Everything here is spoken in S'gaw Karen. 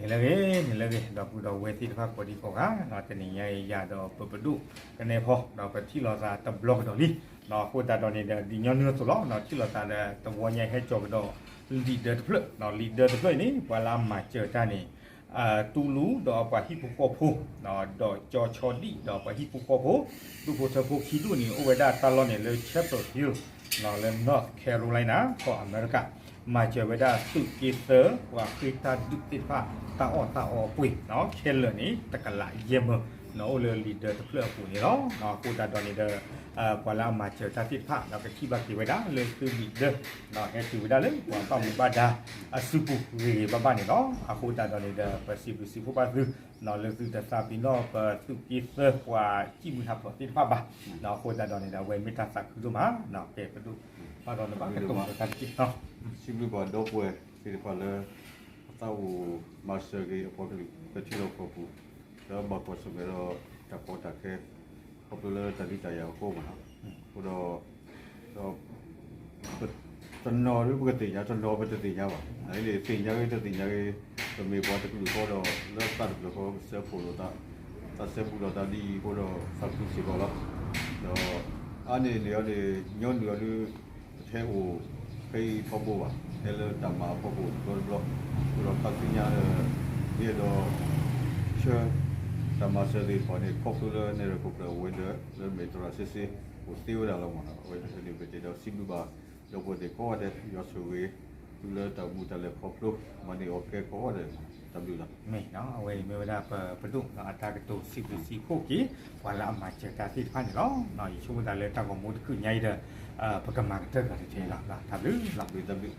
န့ၣ်လၢဂ့ၤ န့ၣ်လၢဂ့ၤ ဒီပုၢ်ဒီဝဲၢ်သ့ၣ်တဖၣ်ကိးဒံကိးဂၤ, တနံၤညါအံၤ ယၤဒီးပပဒိၣ်ကနဲဖီ ဒီးပထံၣ်လိာ်သးတဘျီကဒီးလံ, အဃိသတးဒီးန့ၣ်ဒီး ဒ်ညီနုၢ်အသိးလီၤ, ထံၣ်လိာ်သးဒီးတဝီညါဟဲကၠီၤကဒီး လံာ်ဒၢတဖျၢၣ်, လံာ်ဒၢတဖျၢၣ်အံၤန့ၣ် ပှၤလၢအမၤစၢၤတၢ်န့ၣ် တူလူဒီးပှၤဟံၣ်ဖိဃီဖိ ဒီးကၠီဆီဒံၣ်ဒီးပှၤဟံၣ်ဖိဃီဖိ ဒူၣ်ဖိထၢဖိခံဒူၣ်န့ၣ် အိၣ်ဝဲဒၣ်တၢ်လီၢ်န့ၣ်လၢ Chapel Hill လၢ North Carolina ကီၢ်အမဲရကၤ, မၤစၢၤဝဲဒၣ်သုးက့သၢ ပှၤဃ့တၢ်ဒုးသ့ၣ်တဖၣ် တၢ်အီၣ်တၢ်အီအပှ့ၤ, ခဲလၢာ်န့ၣ် တကလးယဲၢ်မၢ, အိၣ်လၢလံာ်ဒၢတဖျၢၣ်အပူၤန့ၣ်လီၤ. အဃိသတးဒီးန့ၣ်ဒီး ပှၤလၢအမၤစၢၤတၢ်သ့ၣ်တဖၣ် ဒီးကထံၣ်ဘၣ်က့ၤဝဲဒၣ်လၢသုးလံာ်ဒၢ ဟဲတုၤဝဲဒၣ်လၢပှၤဘၣ်မူဘၣ်ဒါအစုပူၤဂ့ၤဂ့ၤဘၣ်ဘၣ်န့ၣ်လီၤ. အဃိသတးဒီးန့ၣ်ဒီး ပစံးဘျုးစံးဖှိၣ်ဘၣ်သု လၢသုတသးပ့ၤနီၣ်ပသုးက့သၢပှၤစံၣ်မုၢ်ဟးဖျိးသ့ၣ်တဖၣ်ဘၣ်, အဃိသတးဒီးန့ၣ်ဒီး အဝဲမ့ၢ်တၢ်သးခုဒိၣ်မး, ကဲပဒိၣ် ဘၣ်ဒီးနဘၣ်ကတိၤတၢ်တက့ၢ်. စံးဘျုးပှၤဒီပုၢ်ဝဲၢ်သ့ၣ်တဖၣ်လၢ အသးအိၣ်မၤစၢၤက့ၤအပှၤကလုာ် ပထံလီၢ်ကီၢ်ပူၤ, လၢဘၣ်ကွၢ်ဆၢၣ်မဲာ်ဒီးတၢ်ကီတၢ်ခဲ ခီဖျိလၢတၢ်ဒုးတၢ်ယၤအဃိမး, အဃိဒီး တနီၤဒ်ပကသ့ၣ်ညါ တနီၤပတသ့ၣ်ညါဘၣ်. နသ့ၣ်ညါဂ့ၤ တသ့ၣ်ညါဂ့ၤ, ပမ့ၢ်ပှၤတကလုာ်ဃီဒီး လၢသးတဖျၢၣ်ဃီ ပစဲးဖှိၣ်လိာ်သး, သးစဲဘူးလိာ်သးဒ်အံၤအဃိဒီး သးခုစ့ၢ်ကီးလီၤ. ဒီးအါန့ၢ်န့ၣ်အီၤန့ၣ် ညီနုၢ်အီၤဒ် ပတဟဲအိၣ်ဖဲအံၤထီဘိဘၣ်, ဟဲလၢတၢ်မၤအဖီခိၣ်တဘျီတဘျီ, အဃိဒီးခါဆူညါဒီး ယအဲၣ်ဒိး ဆှၢ တၢ်မၤစၢၤသ့ၣ်တဖၣ်န့ၣ် ခီဖျိလၢနဲၣ်ရွဲၣ်ခိၣ်ကျၢၢ်ဝဲၤဒၢး လၢမဲာ်တရၣ်စ့စ့ အိၣ်သ့ဝဲဒၣ်လီၤမးနီၤ. အဝဲန့ၣ်ပတဲဒီးစံးဘျုးဘၣ် ဒီပုၢ်ဝဲၢ်သ့ၣ်ကိးဂၤဒဲး ယွၤဆိၣ်ဂ့ၤ သုလၢတၢ်အိၣ်မူတၢ်လဲၤခီဖျိ မၤန့ၢ်အီၣ်ကဲကိးဂၤဒဲး, တၢ်ဘျုးလီၤ. မ့ၢ်နီၤ အဝဲအံၤမ့ၢ်ဝဲဒၣ်ပပဒိၣ်နီၤ အတၢ်ကတိၤစံးဘျုးစံးဖှိၣ်က့ၤ ပှၤလၢအမၤစၢၤတၢ်သ့ၣ်တဖၣ်န့ၣ်လီၤ. ယဆိကမိၣ်သးလၢတၢ်ဂီၤမူတကုၢ်ညါအံၤဒီး ပကမၤကတၢၢ်ကဒီးတက့ၢ်လီၤ. တၢ်ဘျုးလီၤ. တၢ်ဘျုး